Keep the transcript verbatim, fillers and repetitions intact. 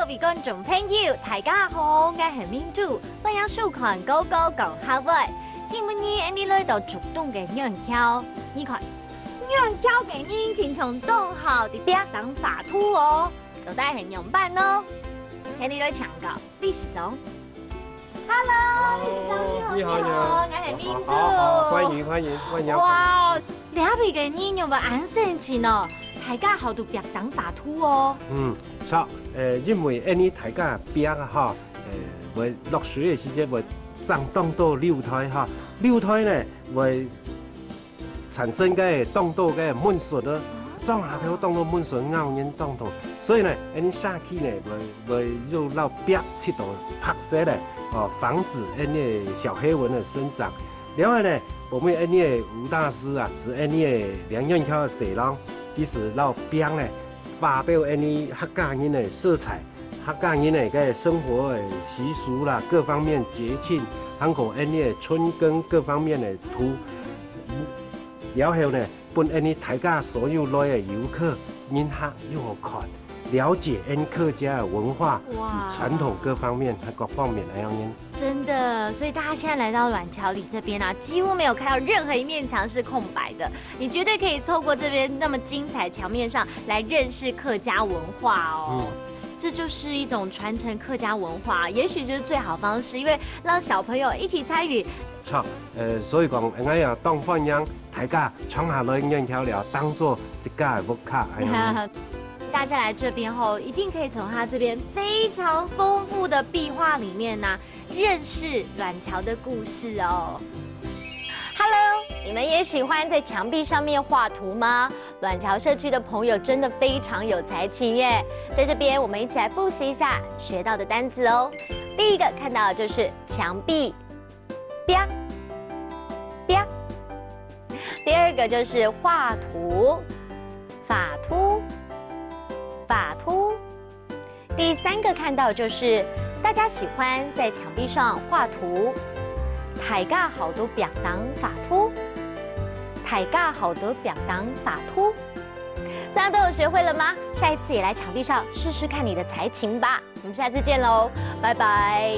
各位觀眾朋友，大家好，𠊎係明珠，歡迎收看《高高講客話》。今晡日，𫣆俚來到竹東个軟橋，你看，軟橋个人經常當好在壁頂畫圖哦，到底係仰般呢？𫣆俚來請教理事長。Hello，理事長你好，你好，你好。你好，𠊎係明珠。好，好，好，歡迎，歡迎，歡迎。哇，這位个人仰會恁生趣哦，大家好在壁頂畫圖哦。嗯，著，呃，因為𫣆俚大家壁啊，吼，呃，會落水个時節會生當多流苔哈，流苔呢會產生个當多个蚊蟎啊，撞下頭當多蚊蟎咬人當痛，所以呢，𫣆俚社區呢會會用落壁漆到白色个，哦，防止𫣆俚个小黑蚊个生長。另外呢，我們𫣆俚个吳大師啊，係𫣆俚个兩院校个社長，佢係落壁呢，發表𫣆俚客家人个色彩。 客家人个个生活个習俗啦，各方面節慶，還過𫣆俚个春耕各方面个圖。了後呢，分𫣆俚大家所有來个遊客，人客又好看，了解𫣆客家个文化，哇。與傳統各方面和各方面个樣。真的，所以大家現在來到軟橋里這邊啊，幾乎沒有看到任何一面牆是空白的。 你絕對可以透過這邊那麼精彩牆面上來認識客家文化哦。嗯。這就是一種傳承客家文化，也許就是最好方式，因為讓小朋友一起參與。著，呃，所以講，𠊎也當歡迎大家常下來軟橋寮，當做自家个屋下，恁樣。大家來這邊後，一定可以從他這邊非常豐富的壁畫裡面呢， 認識軟橋的故事哦。Hello，你們也喜歡在牆壁上面畫圖嗎？軟橋社區的朋友真的非常有才情耶！在這邊，我們一起來複習一下學到的單字哦。第一個看到的就是牆壁，壁，壁。第二個就是畫圖，畫圖，畫圖。 第三個看到就是大家喜歡在牆壁上畫圖，大家好在壁頂畫圖，大家好在壁頂畫圖。這樣都有學會了嗎？下一次也來牆壁上試試看你的才情吧。我們下次見嘍，拜拜。